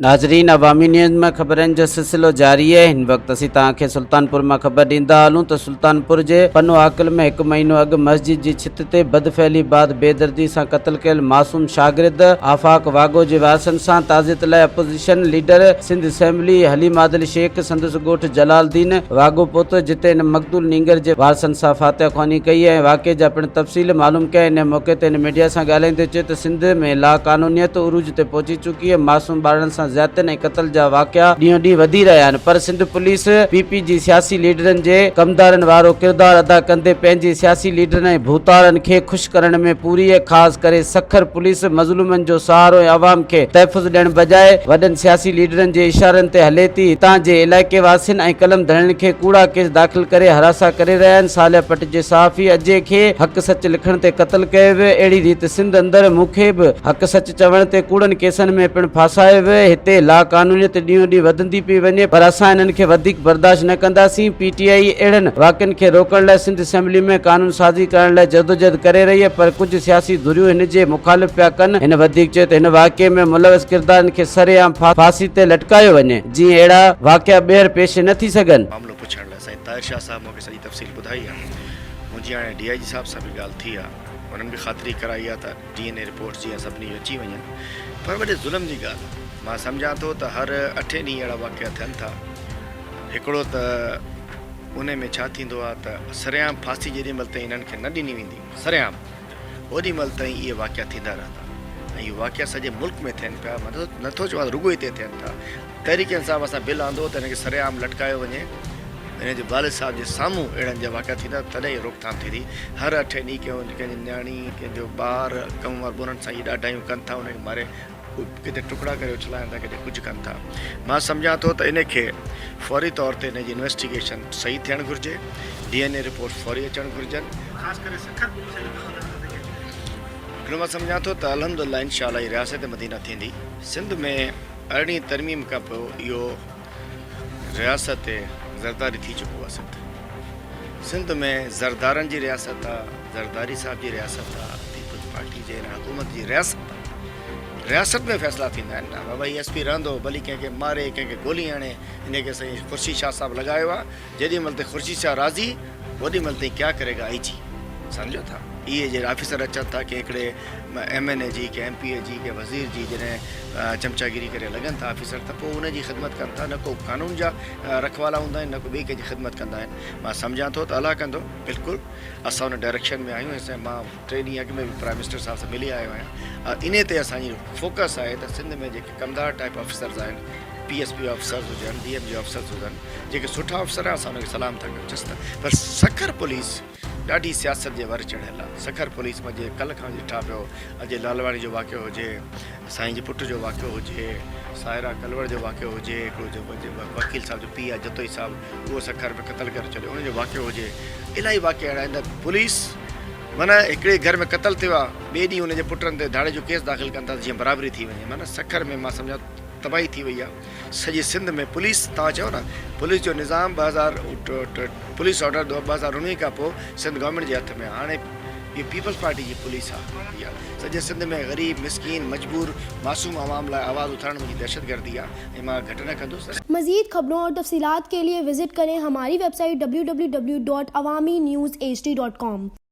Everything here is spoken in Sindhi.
ناظرين عوامي نيوز ۾ خبرن جو سلسلو جاري آهي هن وقت اسين توهان کي سلطانپور مان خبر ڏيندا هلون ته سلطانپور جي پنو عاقل ۾ هڪ مهينو اڳ مسجد جي ڇت تي بدفعلي بعد بيدردي سان قتل ڪيل معصوم شاگرد آفاق واگهو جي وارثن سان تعزيت لاء opposition leader Sindh assembly Haleem Adil Sheikh سندس ڳوٺ جلال الدين واگهو پهتو جتي هن مقتول نينگر جي وارثن سان فاتحه خواني ڪئي ۽ واقعي جا پڻ تفصيل معلوم ڪيا ان موقعي تي هن ميڊيا سان ڳالهائيندي چيو ته سنڌ ۾ لاقانونيت عروج تي پهچي چڪي آهي معصوم ٻارڙن سان زيادتين ۽ قتل جا واقعا ڏينهون ڏينهن وڌي رهيا آهن پر سنڌ پوليس پي پي جي سياسي ليڊرن جي ڪمدارن وارو ڪردار ادا ڪندي پنهنجي سياسي ليڊرن ۽ ڀوتارن کي خوش ڪرڻ ۾ پوري ۽ خاص ڪري سکر پوليس مظلومن جو سهارو ۽ عوام کي تحفظ ڏيڻ بجاء وڏن سياسي ليڊرن جي اشارن تي هلي ٿي، هتان جي علائقي واسين ۽ قلم ڌڻين کي ڪوڙا ڪيس داخل ڪري هراسان ڪري رهيا آهن، صالح پٽ جي صحافي اجي کي حق سچ لکڻ تي قتل ڪيو ويو، اهڙي ريت سنڌ اندر مون کي به حق سچ چوڻ تي ڪوڙن ڪيسن ۾ پڻ ڦاسايو ويو، هتي لاقانونيت ڏينهون ڏينهن وڌندي پئي وڃي پر اسان انهن کي وڌيڪ برداشت نه ڪنداسين، پي ٽي آء اهڙن واقعن کي روڪڻ لاء سنڌ اسيمبلي ۾ قانون سازي ڪرڻ لاء جدوجهد ڪري رهي آهي پر ڪجهه سياسي ڌريون هن جي مخالف پيا ڪن، هن وڌيڪ چيو ته هن واقعي ۾ ملوث ڪردارن کي سرعام ڦاسي تي لٽڪايو وڃي جيئن اهڙا واقعا ٻيهر پيش نه ٿي سگهن. معاملو پڇڻ لاء سائين طاهر شاهه صاحب مونکي سڄي تفصيل ٻڌائي آهي منهنجي هاڻي ڊي I جي صاحب سان به ڳالهه ٿي آهي انهن به خاطري ڪرائي آهي ته ڊي اين اي رپورٽس جيئن سڀني جون اچي وڃن پر وڏي ظلم جي ڳالهه آهي مان سمجهان ٿو ته هر اٺين ڏينهن اهڙا واقعا ٿين ٿا هڪڙو ته ان ۾ ڇا ٿيندو آهي ته سرعام ڦاسي جيڏي مهل تائين انهن کي نه ڏني ويندي سرعام اوڏي مهل تائين اهي واقعا ٿيندا رهندا ۽ اهي واقعا سڄي ملڪ ۾ ٿين پيا مان نٿو چوان رڳو هتي ٿين ٿا تحريڪ انصاف اسان بل آندو ته هن کي سرعام لٽڪايو وڃي هن جي والد صاحب جي سامهون اهڙن جا واقعا ٿيندا تڏهن ئي روڪٿام ٿيندي هر اٺين ڏينهن ڪنهن جي نياڻي ڪنهن جو ٻار ڪم وار ٻنهن سان اهي ڏاڍايون ڪن ٿا ان کي ماري ڪٿي ٽڪڙا ڪري اڇلائن ٿا ڪٿي ڪجهه ڪن ٿا مان سمجهان ٿو ته ان کي فوري طور تي ان جي انويسٽيگيشن صحيح ٿيڻ گهرجي ڊي اين اي رپورٽ فوري اچڻ گهرجن. خاص ڪري سکر پوليس جي دخل اندازي کي چئي. هڪڙو مان سمجهان ٿو ته الحمدلله انشاء الله هي رياست مدينه ٿيندي سنڌ ۾ ارڙهين ترميم کان پوء اهو رياست زرداري ٿي چڪو آهي سنڌ سنڌ ۾ زردارن جي رياست آ زرداري صاحب جي رياست آ پيپلز پارٽي جي هن حڪومت جي رياست آ رياست ۾ فيصلا ٿيندا آهن نه بابا هي ايس پي رهندو ڀلي ڪنهن کي ماري ڪنهن کي گولي هڻي ان کي سائين خورشيد شاهه صاحب لڳايو آ جيڏي مهل تائين خورشيد شاهه راضي اوڏي مهل تائين ڪيا ڪري گا آئي جي سمجهو ٿا اهي جي آفيسر اچن ٿا ڪنهن هڪڙي ايم اين اي جي ڪنهن ايم پي اي جي ڪنهن وزير جي جڏهن چمچاگيري ڪري لڳن ٿا آفيسر ته پوء ان جي خدمت ڪن ٿا نه ڪو قانون جا رکوالا هوندا آهن نه ڪو ٻئي ڪنهن جي خدمت ڪندا آهن مان سمجهان ٿو ته الله ڪندو بلڪل اسان ان ڊائريڪشن ۾ آهيون هيستائين مان ٽي ڏينهن اڳ ۾ به پرائم منسٽر صاحب سان ملي آيو آهيان انهي تي اسان جي فوڪس آهي ته سنڌ ۾ جيڪي ڪمدار ٽائپ آفيسرز آهن پي ايس پي آفيسرز هجن ڊي ايم جي آفيسرز هجن جيڪي سٺا آفيسر آهن اسان انهن کي سلام ٿا ڪيون چست پر سکر پوليس ڏاڍي سياست جي ور چڙهيل آهي سکر پوليس مان جي ڪلهه کان ڏٺا پيو اجي لالواڻي جو واقعو هجي سائين جي پٽ جو واقعو هجي سائرا ڪلوڙ جو واقعو هجي هڪڙو وڪيل صاحب جو پيء آهي جتوئي صاحب اهو سکر ۾ قتل ڪري ڇڏيو ان جو واقعو هجي الاهي واقعا اهڙا آهن ته پوليس معنيٰ هڪڙي گهر ۾ قتل ٿيو آهي ٻئي ڏينهن ان جي پٽن تي ڌاڙي جو ڪيس داخل ڪن ٿا جيئن برابري ٿي وڃي معنيٰ سکر ۾ مان سمجهان تباهي ٿي وئي آهي سڄي سنڌ ۾ پوليس توهان چئو نه پوليس جو نظام 2000 پوليس آرڊر 2019 کان پوء سنڌ گورنمينٽ جي هٿ ۾ آهي هاڻي اهو پيپلز پارٽي جي پوليس آهي اها سڄي سنڌ ۾ غريب مسڪين مجبور معصوم عوام لاء آواز اٿارڻ منهنجي دهشتگردي آهي ۽ مان گهٽ نه ڪندس. مزيد خبرون اور تفصيلات کے لئے وزٽ ڪرين ھماري ويب سائيٽ www.awamiNewsHD.com.